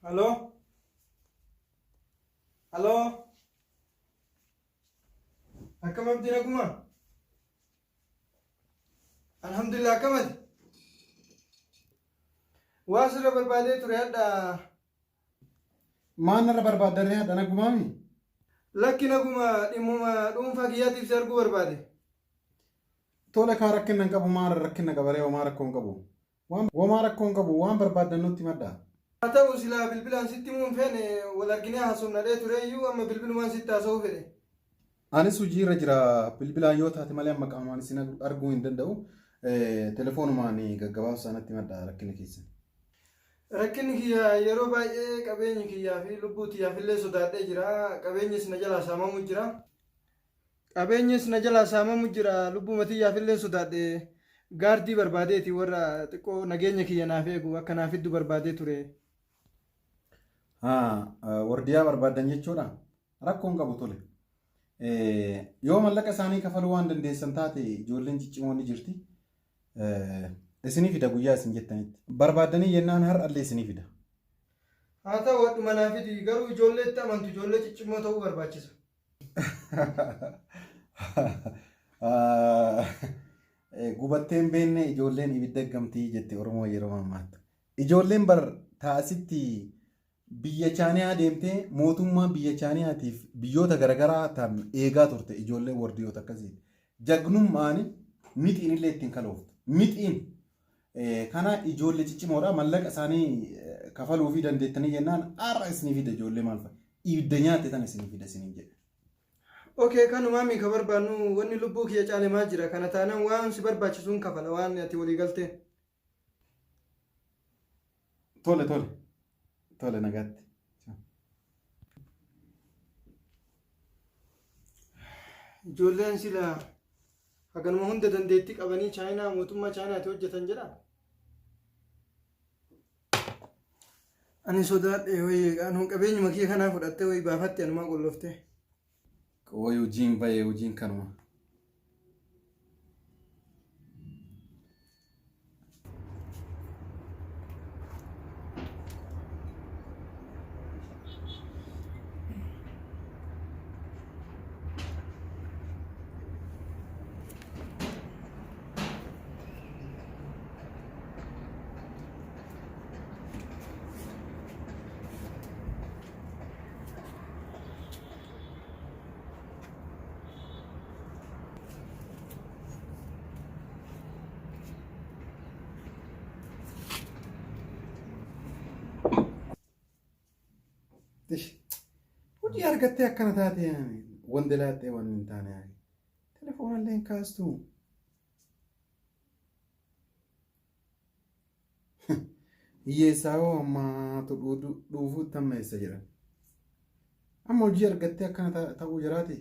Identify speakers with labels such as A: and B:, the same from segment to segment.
A: Haloo? Haloo? Akkam abdii naguma? Alhamdulillah akkam ati? Waa sirra barbaadee ture hadha.
B: Maal narra barbaaddarree hadha nagumaami?
A: Lakki naguma dhimmuma dhuunfaa kiyyaatiif si arguu barbaade.
B: Tole kaa rakkinna hin qabu maal rakkinna qabaree homaa rakkoo hin qabu. Waan womaa rakkoo hin qabu waan barbaaddan nutti himadhaa.
A: Haa ta'u silaa bilbilaan sitti himuu hin feene wal arginee haasofna dhee tureeyyuu amma bilbilumaan sitti haasa'uu fedhe.
B: Anis hojii irra jira bilbilaan yoo taate malee amma qaamaan isin arguu hin danda'u. Telefoonumaan gaggabaabsaa natti himadhaa rakkina keessan.
A: Rakkinni kiyya yeroo baay'ee qabeenyi kiyyaa fi lubbuu tiyyaaf illee sodaadhee jira. Qabeenyis na jalaa saamamu jira. Qabeenyis na jalaa saamamu jira lubbuma tiyyaaf illee sodaadhe gaardii barbaadeeti warra xiqqoo nageenya kiyya naaf eegu akka naaf fiddu barbaadee ture.
B: Wardiyaa barbaaddan jechuudha. Rakkoo hin qabu tole. Yoo mallaqa isaanii kafaluu waan dandeessan taate ijoolleen ciccimoon ni jirti. Isinii fida guyyaa isin jettanitti. Barbaaddanii jennaan har'allee isinii fida.
A: Haa ta'u hadhuma naa fidi garuu ijoollee itti amantu ijoollee ciccimoo ta'uu barbaachisa.
B: Gubattee hin beekne ijoolleen ibidda gamtii jette Oromoo yeroo ammaatti. Ijoolleen bar taasitti biyya Chaaniyaa deemtee mootummaa biyya Chaaniyaatiif biyyoota garaagaraa tan eegaa turte ijoolleen wardiyoota akkasii. Jagnummaan mixiin illee ittiin kalooftu. Mixiin kana ijoollee ciccimoodha mallaqa isaanii kafaluu fi dandeettanii jennaan har'a isinii fida ijoollee maal fa'a. Ibidda nyaatte tana isinii fida isiniin jedhe.
A: Okay kanumaa mi ka barbaannu wanni lubbuu kiyya caale maal jira kana taanaan waan si barbaachisuun kafala waan ati walii galteen.
B: Tole tole. Tole nagaatti.
A: Ijoolleen sila haganuma hunda dandeettii qabanii chaayinaa mootummaa chaayinaati hojjetan jedha. Ani sodaadhe wayii anuu qabeenyuma kiyya kanaa fudhattee wayii baafatte anumaa qolloftee.
B: Qoy hojiin bahee hojiin kanuma. Hojii argattee akkana taate wandelaattee waan hin taane telefoona illee hin kaastu. Hiyyeessaa hoo ammaatu dhuufuutti ammeessa jedhan. Amma hojii argattee akkana ta'uu jiraati.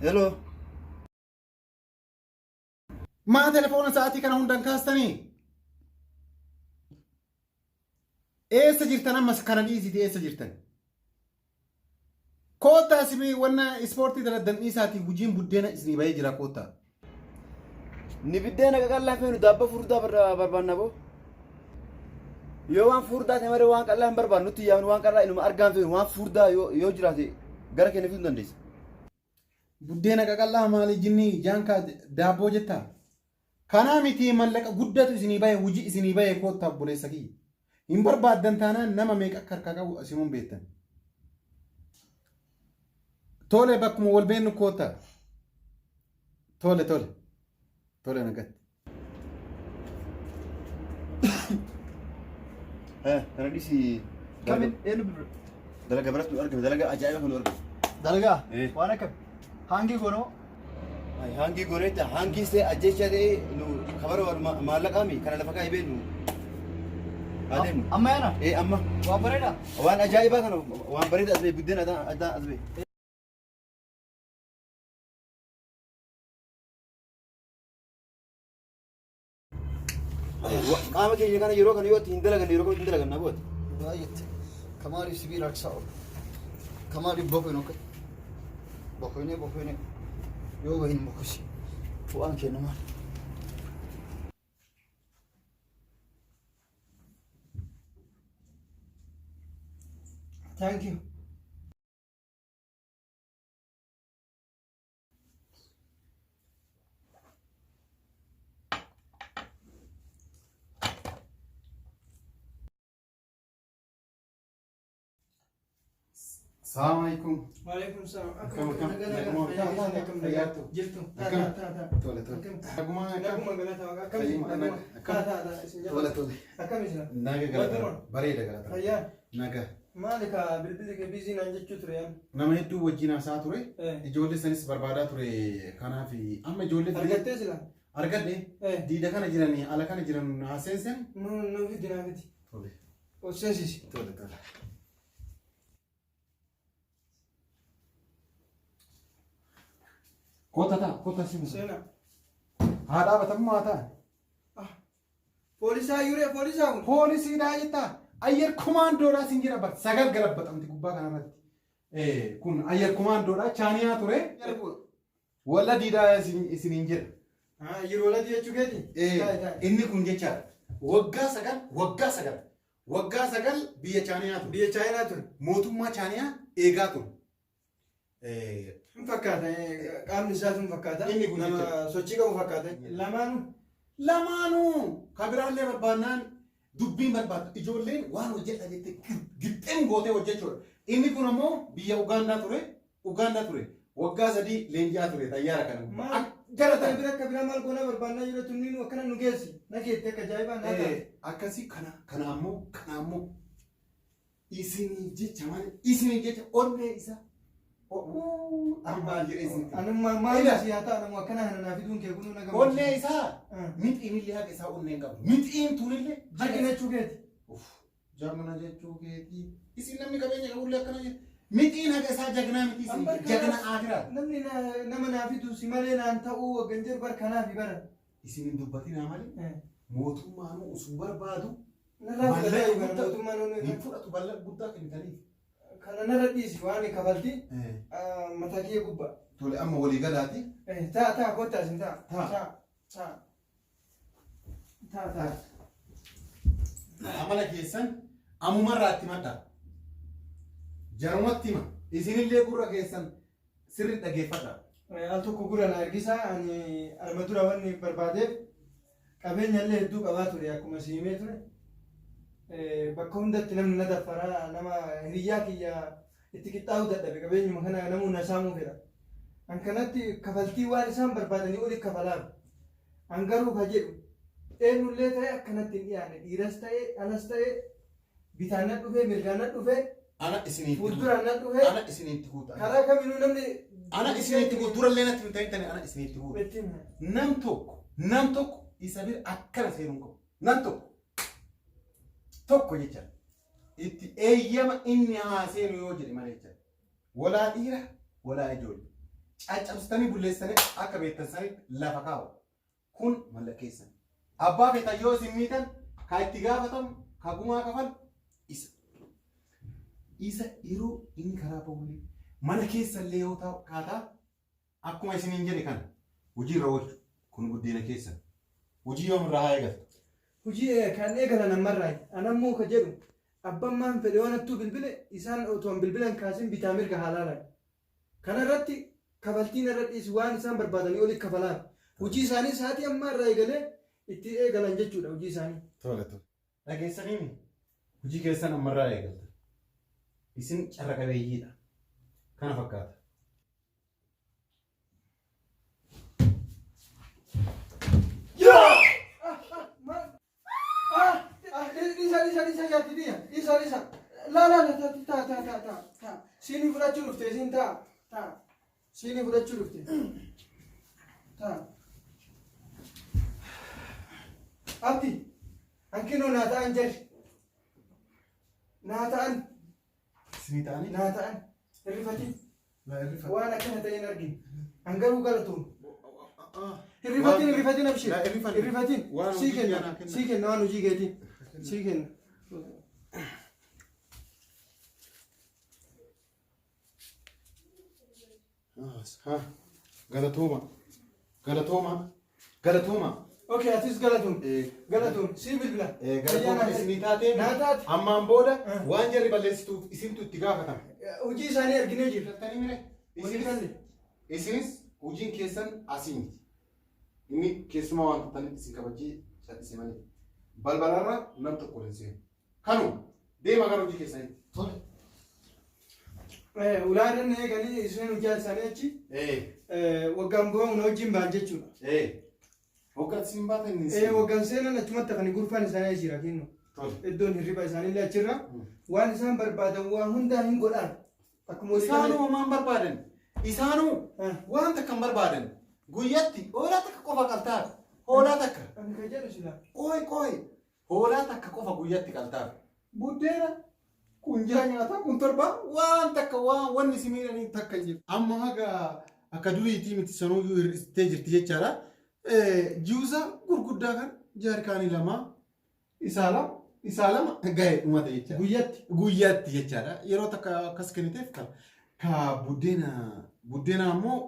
C: Hello.
B: Maa telefoona sa'aatii kana hundan kaastanii? Eessa jirtan ammas kana dhiisiti eessa jirtan? Koottaa isin wanna ispoortii daladdan dhiisaatii hojiin buddeena isinii bahee jira koottaa.
C: Ni biddeena qaqallaa feenu daabboo furdaa barbaanna boo. Yoo waan furdaa ta'e malee waan qal'aa hin barbaannu nutti yaamnu waan qal'aa inuma argaan feenu waan furdaa yoo jiraate gara keenya fiduu dandeessa.
B: Buddeena qaqallaa maali jinni jaankaa daabboo jettaa? Kanaa miti mallaqa guddatu isinii bahe hojii isinii bahe koottaa obboleessa kiyya. Hin barbaaddan taanaan nama meeqa akka harkaa qabu isinuun beektan. Tole bakkuma wal beennu koottaa. Tole tole. Tole nagatti.
C: Kana dhisi.
A: Kamin eenyu bilbila?
C: Dalaga biratti nu argame dalaga ajaa'iba kan nu argame.
A: Dalagaa?
C: Eh.
A: Waan akkam?
D: Hangii goonoo.
C: Hangii gooneetta hangiis ta'e ajjeechaa ta'e nu kabara maallaqaami kana lafa kaa'ee beeknu. Adeemnu.
D: Amma yaana.
C: Ee amma.
D: Waan bareedaa.
C: Waan ajaa'ibaa kana waan bareeda as ba'e buddeen addaa as ba'e. Qaama keenya kana yeroo kana yoo itti hin dalaganne yeroo kamitti hin dalaganna booti.
D: Baay'eetti. Kamaaliif sibiila harkisaa oolu. Kamaaliif bokoyn okkee. Bokoynee bokoynee. Yoo bahin bokosi. Bu'aan kenna maali?
A: Thank you.
B: Salaamu alaikum.
A: Waalaikum salaam.
B: Akkam, akkam?
A: Nagaa,
B: Naguma,
A: nagaa,
B: nagaa,
A: akkam,
B: fayyaattu?
A: Jirtu. Taa,
B: Akkam?
A: taa, taa, taa.
B: Tole tole.
A: Akkam?
B: Naguma akkam?
A: Naguma galata waaqa. Akkam?
B: Fayyuma,
A: Naguma.
B: naga, akkam?
A: Taa, taa, taa. Isin jala.
B: Tole tole.
A: Akkam isin?
B: Naga galata.
A: Walgama.
B: Bareeda galata.
A: Fayyaa.
B: Naga.
A: Maali kaa bilbilli kee biizii naan jechuu ture yaan?
B: Nama hedduu wajjin haasa'aa ture.
A: Eh.
B: Ijoollee sanis barbaadaa ture. Kanaaf amma ijoollee
A: Argattee sila?
B: Argadhe.
A: Eh.
B: Diida kana jiran ala kana jiran haaseensen.
A: Nu nu fidi naa fidi.
B: Tole.
A: Ol seensisi.
B: Tole tole. Kota ta'a kota si
A: Seenaa.
B: Haa dhaabatamuu haa ta'a.
A: Poolisaa yuree poolisaa kun.
B: Poolisiidhaa jettaa ayyar kumaandoodhaa sin jira bar sagal galabbatamti gubbaa kanarratti. Kun ayyar kumaandoodhaa chaaniyaa ture. Walla diidaa isiniin jedha.
A: Yeroo lati jechuu keeti? Taa'e taa'e.
B: Inni kun jechaadha. Waggaa sagal waggaa sagal waggaa sagal biyya chaaniyaa ture.
A: Biyya Chaayinaa ture.
B: Mootummaa chaaniyaa eegaa ture.
A: Hin fakkaata qaamni isaas hin fakkaata.
B: Inni kun
A: Nama
B: jechuudha.
A: sochii qabu fakkaata. Lamaanuu.
B: Lamaanuu ka biraallee barbaannaan dubbiin barbaaddu ijoolleen waan hojjedha jette gixxeen gootee hojjechuudha. Inni kun ammoo biyya Ugaandaa ture. Ugaandaa ture. Waggaa 3 leenji'aa ture xayyaara kana gubbaa.
A: Maal?
B: Gara
A: Kana
B: tana.
A: bira akka biraa maal goonaa barbaannaa yeroo tunniin akkana nu geessi. Na geetti akka ajaa'ibaa naa ta'a.
B: Akkasii kana kana ammoo kana ammoo Isiniif jecha malee isiniif jecha onnee isaa ammaan jedhee isinitti.
A: Anummaa maal
B: Ila.
A: si haa ta'an ammoo akkana kana naa fiduun kee kunuu na gammachiisa.
B: Onnee isaa
A: Ah.
B: mixiin illee haqa isaa onnee hin qabu. Mixiin tunillee haqa
A: Jagna jechuu keeti.
B: Uff, jagna jechuu keetii. Isin namni qabeenya qabullee akkana jedha. Mixiin haqa isaa jagnaa miti isin
A: An bar
B: jagna
A: kanaaf
B: aakiraa.
A: namni nama naa fidu si malee naan ta'uu waggan jedhu bar kanaafi bara.
B: Isin hin dubbatinaa malee mootummaanuu osoo barbaadu
A: Narraa fudhataa
B: Mallaqa
A: jiru kana
B: guddaa
A: mootummaan onnee
B: hin fudhatu mallaqa guddaa kennitaniif.
A: Kana narra dhiisi waan kafalti mataa kiyya gubbaa.
B: Tole amma walii galaati.
A: Taa taa kottaa isin taa.
B: Taa.
A: Taa taa. Taa taa.
B: Amala keessan ammumarraa itti madda. Jarumatti hima. Isinillee gurra keessan sirri dhageeffadha.
A: Al tokko gurra na ergisaa ani arma dura wanni barbaadeef Qabeenya illee hedduu qabaa ture akkuma si himee ture. Bakka hundatti namni na daffara nama hiriyyaa kiyya itti qixxaa'uu dadhabe qabeenyuma kana namuu na saamuu fedha. An kanatti kafaltii waan isaan barbaadanii oli kafalaaf. An garuu ka jedhu eenyullee ta'e akkanatti hin dhiyaanne dhiiras ta'e alas ta'e bitaan na dhufee mirgaan na dhufee
B: Ana isiniitti
A: fuulduraan na dhufee
B: Ana isiniitti guuta.
A: karaa kaminuu namni
B: Ana isiniitti guuta. Durallee natti hin ta'in tani ana isiniitti guuta.
A: Itti hima.
B: Nam tokko nam tokko isa bira akkana seenuu hin qabu. Nam tokko tokko jecha itti eeyyama inni haa seenu yoo jedhe malee jecha. Walaa dhiira walaa ijoollee. Caccabsitanii bulleessanii akka beektan sanitti lafa kaa'u. Kun mallaqa keessan. Abbaa feetan yoo isin miitan ka itti gaafatamu ka gumaa kafalu isa. Isa yeroo inni karaa bahullee mana keessallee yoo ta'u kaataa akkuma isiniin jedhe kana hojii irra oolchu kun buddeena keessan. Hojii yoom irraa haa eegaltu?
A: Hojii kan eegalan ammarraayi. Anammoo ka jedhu abban maan fedhe yoo nattuu bilbile isaan otoo an bilbila hin kaasin bitaa mirga haa laalan. Kana irratti kafaltii narra dhiisi waan isaan barbaadanii oli kafalaaf. Hojii isaanii sa'aatii ammaa irraa eegalee itti eegalan jechuudha hojii isaanii.
B: Tole tole. Dhageessaniimi? Hojii keessan ammarraa eegaltan. Isin carra qabeeyyiidha. Kana fakkaata.
A: Dhisa dhisa dhisa jaartii tiyya dhisa dhisa laa laa ta ta ta ta ta ta siinii fudhachuu dhufte isiin taa taa Siinii fudhachuu dhufte. Taa. Abdi, hanqinoo naa ta'an jarri. Naa ta'an,
B: Isinii ta'anii?
A: naa ta'an. Hirrifatin.
B: Laa hirrifadha.
A: Waan akkana ta'e hin argine. An garuu galatoom. Hirrifatin, hirrifatin abshir.
B: Laa hirrifadha.
A: Hirrifatin.
B: Waan
A: Sii
B: hojii
A: kenna,
B: kiyyaa naa kenna.
A: sii kenna waan hojii keetii. Sii kenna.
B: Galatooma. Galatooma. Galatooma.
A: Okay, atis galatoom. Galatoom. Sii bilbila.
B: Galatooma isinii taatee
A: Naa taate.
B: ammaan booda
A: Eh.
B: waan jarri balleessituuf isintu itti gaafatama.
A: Hojii isaanii arginee jirra.
B: Jettanii mire?
A: Walii galle.
B: Isinis hojiin keessan asii miti. Inni keessumaa waan taataniif isin kabajjee cal'ise malee. Balbalarra nam tokko hin seenu. Kanuma deema gara hojii keessanitti.
D: Tole.
A: Ulaa irra na eeganii isin hojii isaanii achi waggaan bu'aa na wajjin ba'an jechuudha.
B: Hoggaatti isin baatan inni
A: Waggaan seenan achumatti hafanii gurfaan isaanii achi jira kennu.
B: Tole.
A: Iddoon hirriba isaaniillee achirra waan isaan barbaadan waa hundaa hin godhaan. Akkuma walii galee-
B: Isaanuu homaan barbaadan. Isaanuu waan takka hin barbaadan. Guyyatti hoolaa takka qofa qaltaaf. Hoolaa takka.
A: Ani kan jedhu silaa.
B: Qooyi qooyi. Hoolaa takka qofa guyyatti qaltaaf. Buddeena kun jaha nyaataa kun torba waan takka waan wanni si miidhanii takka hin jiru. Amma haga akka duriitii miti sanuuyyuu hir'istee jirti jechaadha. Jiusa gurguddaa kan jaarkaanii lama isaa lama isaa lama ga'e dhumate jechaadha.
A: Guyyatti.
B: Guyyaatti jechaadha. Yeroo takka akkas kenniteef ka ka buddeena buddeena ammoo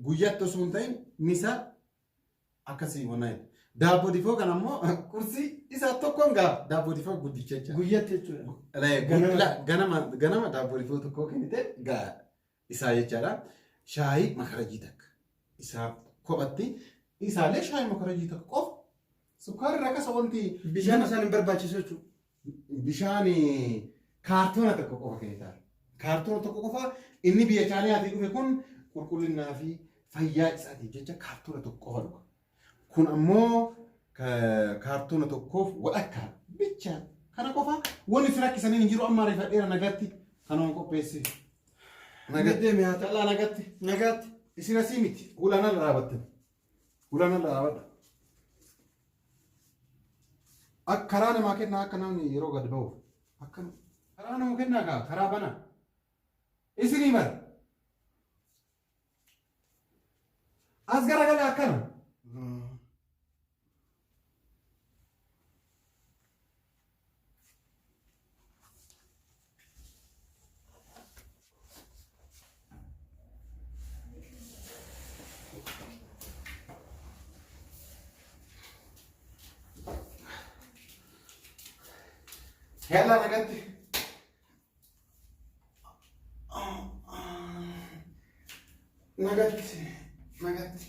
B: guyyaatti osoo hin ta'in misa akkasii wannaa jedha. Daabboo difoo kana ammoo qursii isaa tokkoon gaa daabboo difoo guddicha jecha.
A: Guyyatti jechuudha. Ganama.
B: Ganama ganama daabboo difoo tokkoo kennite gaa isaa jechaadha. Shaayii makarajii takka isaa kophatti isaallee shaayii makarajii takka qofa sukkaarri rakkasa wanti
A: Bishaan isaan hin barbaachisu jechuudha.
B: Bishaan kaartoona tokko qofa kennitaa. Kaartoona tokko qofa inni biyya Chaayinaatii dhufe kun qulqullinnaa fi fayyaa isaatiif jecha kaartoona tokko qofa dhuga. Kun ammoo kaartoona tokkoof walakkaa bicha kana qofa wanni si rakkisaniin hin jiru amma ariifadheera nagatti kanuma qopheessi. Nagatti.
A: Deemi haa ta'u.
B: Callaa nagatti.
A: Nagaatti.
B: Isin asii miti. Ulaan ala dhaabattan. Ulaan ala dhaabadha. Akka karaa namaa kennaa akka namni yeroo gad ba'uuf. Akka karaa nama kennaa kaa karaa banaa. Isinii mara. As garagala akkana. Yalla nagatti. Nagatti. Nagatti.